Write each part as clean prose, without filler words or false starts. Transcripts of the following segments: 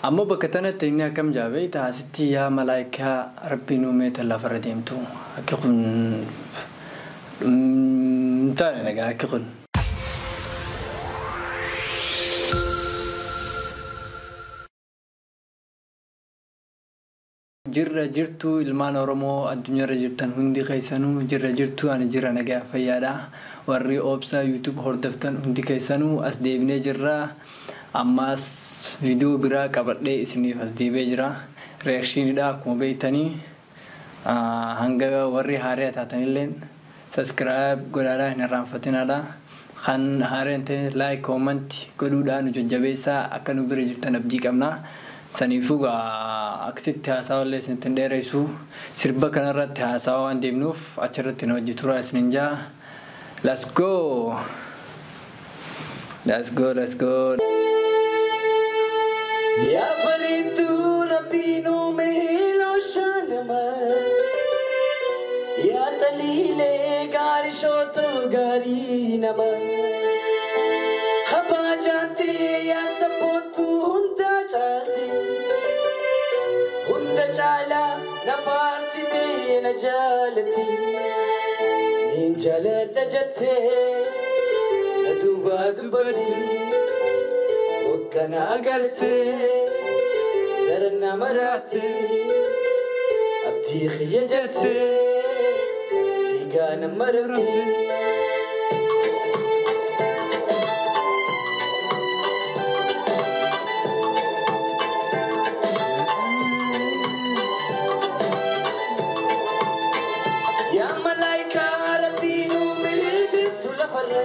Ammoo bakka tanatti inni akkam jaabee taasitti yaa malaayikaa rabbiin uumee tan lafarra deemtu. Akki kun hin taane nagaa akki kun. Jirra jirtu ilmaan Oromoo addunyaarra jirtan hundi keessanuu jirra jirtu ani jira nagaa fayyaadha. Warri obsa YouTube hordoftan hundi keessanuu as deebinee jirra. Ammas viidiyoo biraa qabadhee isiniif as deebi'ee jira. Reakshiinidha akkuma beektanii. Hanga warri haaraa taatanillee subscribe godhaadhaa hin irraanfatinaadha. Kan haaraa hin ta'in like comment godhuudhaan nu jajjabeessaa akka nu bira jirtan abdii qabna. Saniifuu akkasitti haasawaa illee isinitti hin dheeressu. Sirba kanarratti haasawaa waan deemnuuf achirratti na hojii turaa isinin jaa. Let's go! Let's go, let's go. Yaa bareedduu rabbiin uume looshanama. Yaa taliilee gaarii shootu gaarii nama. Habaa jaantee yaa sabboontuu hunda caalte. Hunda caalaa na faarsitee na jaalatte. Niin jaaladha jettee na duubaa dubbatte. Hoggana agartee daran na maraatte. Abdii xiyya jettee fiigaa na maramte. Yaa malaayikaa rabbiin uume biiftuu lafarra.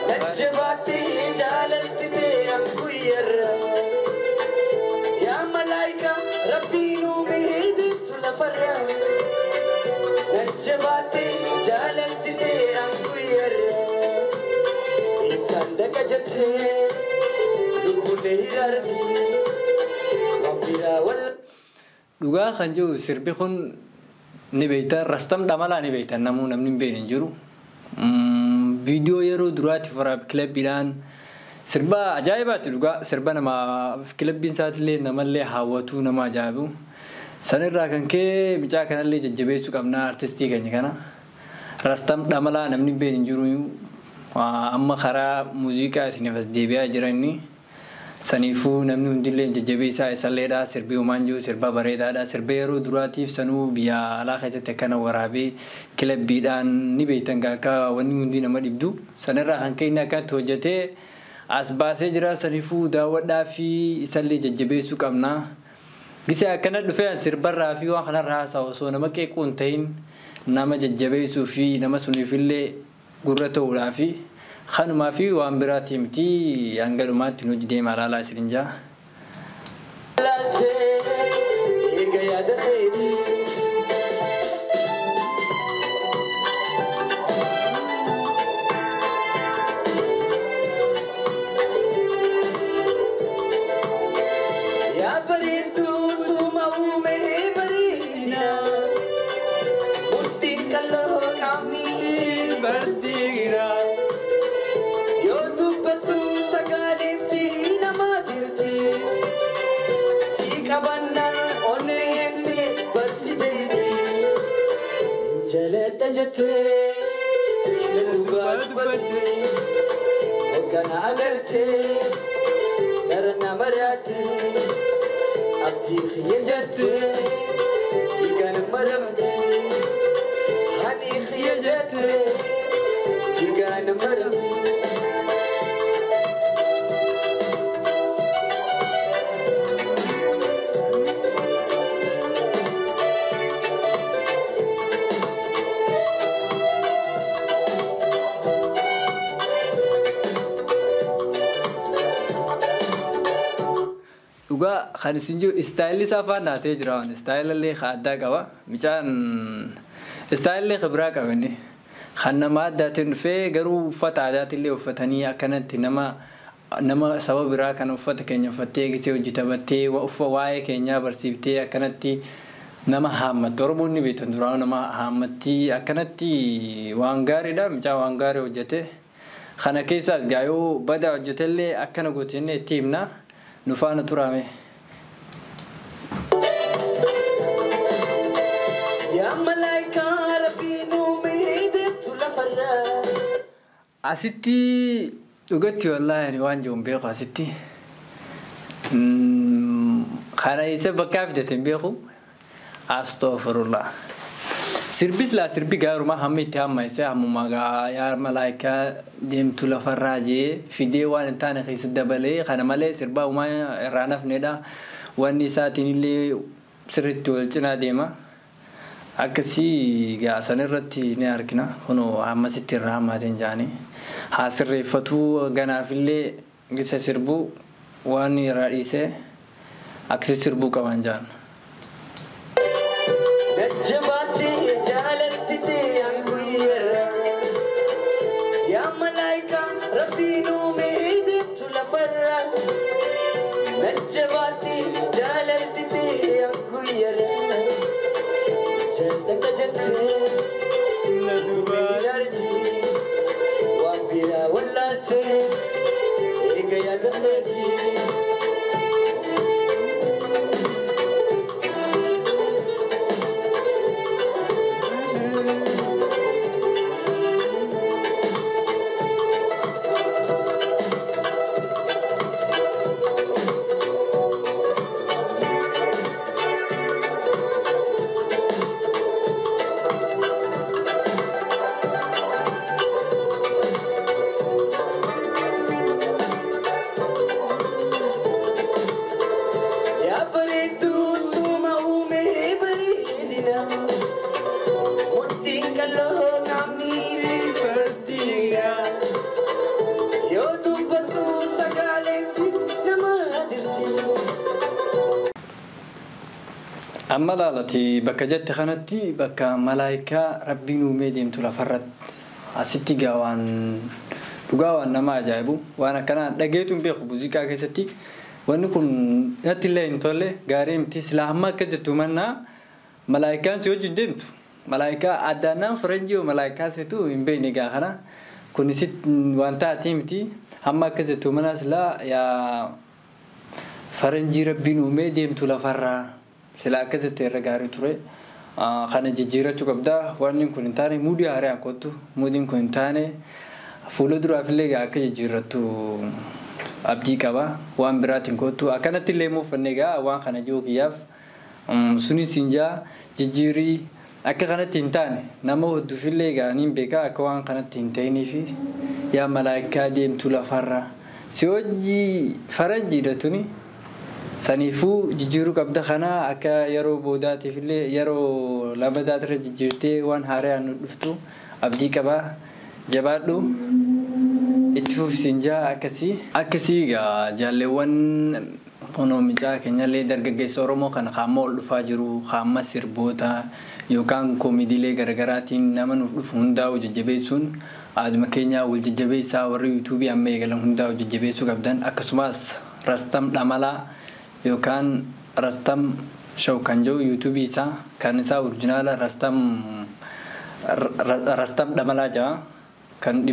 Najjabaattee jaalatti ta'e anguyyarra. Yaa malaayikaa rabbiin uume biiftuu lafarra. Najjabaattee jaalatti ta'e anguyyarra. Isaan dhaqa jettee lubbuun hiraarti. Waan biraa wal. Dhugaa kan jiru sirbi kun ni beektan Rastam Dhamalaa ni beektan namuu namni hin beekne hin jiru. Viidiyoo yeroo duraatiif waraab kilabbiidhaan sirba ajaa'ibaati dhugaa sirba nama kilabbiin isaatillee namallee hawwatu nama ajaa'ibu. Sanirraa kan ka'e mucaa kanallee jajjabeessuu qabna artistii keenya kana. Rastam Dhamalaa namni hin beekne hin jiru amma karaa muuziqaa isiniif as deebi'aa jira inni. Saniifuu namni hundillee jajjabeessaa isalleedha. Sirbi homaan jiru sirba bareedaadha. Sirba yeroo duraatiif sanuu biyya alaa keessatti akkana waraabee kilabbiidhaan ni beektan akka wanni hundi nama dhibdu. Sanirraa kan ka'e inni akkanatti hojjetee as baasee jira. Saniifuu daawwadhaa fi isallee jajjabeessuu qabna. Gisee akkana dhufee sirbarraa fi waan kanarraa haasa'u osoo nama qeequu hin ta'in nama jajjabeessuu fi nama suniifillee gurra ta'uudhaa fi kanumaa fi waan biraati miti hanga dhumaatti nu hojii deemaa ilaalaa isinin jaa. Laaltee eega yaada keetii. Yaa bareedduu suma uume bareedina. Murtiin qalloo qaamni isii bardiira. Yoo dubbattu sagaleen si nama dirti. Si qabannaan onneen barsi beekti. Jaaladha jettee na duubaa dubbatte. Hoggana agartee daran na maraatte. Abdii xiyya jettee fiigaan maramte. Haadhi xiyya jettee fiigaan maramte. Dhugaa kan isin jiru istaayilli isaa afaan naatee jira waan istaayilli addaa qaba. Mucaan istaayilli biraa qaba inni. Kan nama addaatiin dhufee garuu uffata aadaatillee uffatanii akkanatti nama nama saba biraa kan uffata keenya uffattee gisee hojii taphattee waa'ee keenyaa barsiiftee akkanatti nama haammatti. Oromoon ni beektan duraan nama haammatti akkanatti waan gaariidha. Mucaa waan gaarii hojjete. Kana keessaas gaayoo badaa hojjetellee akkana goote jennee itti himna. Nu faana turaame. Yaa malaayikaa Rabbiin uumee deemtu lafarraa. Asitti dhugatti wallaahi ani waan jiru hin beeku asitti. Kana isa bakka fidate hin beeku. Astaghfirullah. Sirbis laa sirbi gaaruma hamma itti hamma isa hammuma gaa yaa malaayikaa deemtu lafarraa jee fidee waan hin taane keessa dabalee kana malee sirbaa uumaa irraa nafnedha. Wanni isaatiin illee sirriitti wal cinaa deema. Akkasii gaa sanirratti ni argina. Kunoo ammasitti irraa hammaateen jaanii. Haa sirreeffatuu ganaafillee gisa sirbuu waan irraa dhiisee akkasii sirbuu qaban jaan. Jajjabaatee jaalatti ta'e guyyaarra. Yaa malaayikaa Rabbiin uumee deemtu lafarra. Jajjabaatee jaalatti ta'e guyyaarra. Jallaka jettee na duubaan argi. Waan biraa wallaaltee eega yaada keetii. Yaa bareedduu suma uumee bareedina. Mudhiin qal'oo namni si fardiina. Yoo dubbattu sagaleen si nama dirti. Amma laalati bakka jette kanatti bakka malaayikaa Rabbiin uumee deemtu lafarratti asitti gaa waan dhugaa waan nama ajaa'ibu waan akkanaa dhageetu hin beeku muuziqaa keessatti wanni kun natti illee hin tolle gaarii miti silaa hamma akka jettu mannaa malaayikaan si wajjin deemtu malaayikaa addaannaan faranjii yoo malaayikaa seetu hin beekne gaa kana kun sit waan taatee miti hamma akka jettu mannaa silaa yaa faranjii Rabbiin uumee deemtu lafarraa sila akkasitti irra gaarii ture. Kana jijjiirachuu qabda. Wanni kun hin taane muudii haaraa kottu. Muudiin kun hin taane fuula duraaf illee akka jijjiirrattu abdii qaba. Waan biraatiin kottu. Akkanatti illee muufannee egaa waan kana jiru kiyyaaf sunis hin jaa jijjiirii akka kanatti hin taane nama hodduufillee egaa niin beekaa akka waan kanatti hin ta'iniifi yaa malaayikaa deemtu lafarra. Si hojii faranjiidha tuni. Saniifuu jijjiiruu qabda kana akka yeroo boodaatiif illee yeroo lamadaatirra jijjiirtee waan haaraa nu dhuftu abdii qaba. Jabaadhu itti fufisiin jaa akkasii. Akkasii egaa jaalleewwan kunoo micaa keenyallee dargaggeessa Oromoo kana qaama ol dhufaa jiru qaama sirboota yookaan koomidiilee garaagaraatiin nama nuuf dhufu hundaa'u jajjabeessuun aaduma keenyaa wal jajjabeessaa warri yuutuubii amma eegalan hundaa'u jajjabeessuu qabdan akkasumas Rastam Dhamalaa yookaan Rastam Show kan jiru yuutuubii isaa kan isaa original Rastam Rastam Dhamalaa jedhama kan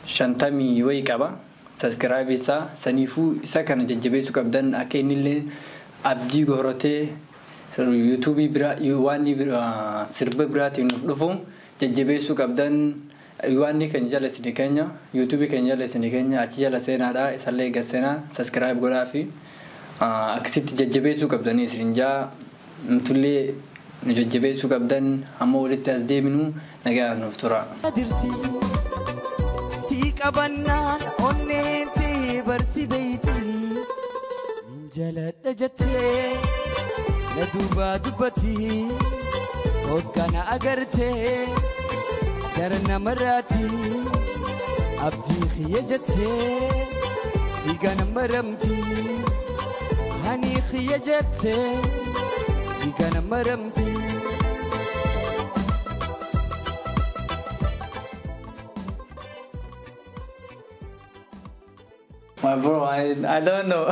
550 wayii qaba. Subscribe isaa saniifuu isa kana jajjabeessuu qabdan akka inni illee abdii goratee yuutuubii biraa waan sirba biraatiin nuuf dhufu jajjabeessuu qabdan. Waan kan jala isin keenya yuutuubii keenya jala isin keenya achi jala seenaadha isallee gad seenaa subscribe godhaa fi akkasitti jajjabeessuu qabdanii isin jaa nutullee nu jajjabeessuu qabdan hamma walitti as deeminu nagaa nuuf tura. Dirti si qabannaan onneen tee barsi beeyti. Nin jaladha jettee na duubaa dubbatti hoggana agartee gara namarraati abdii xiyya jettee fiiga namaramti hani xiyya jettee fiiga namaramti. My bro, I don't know.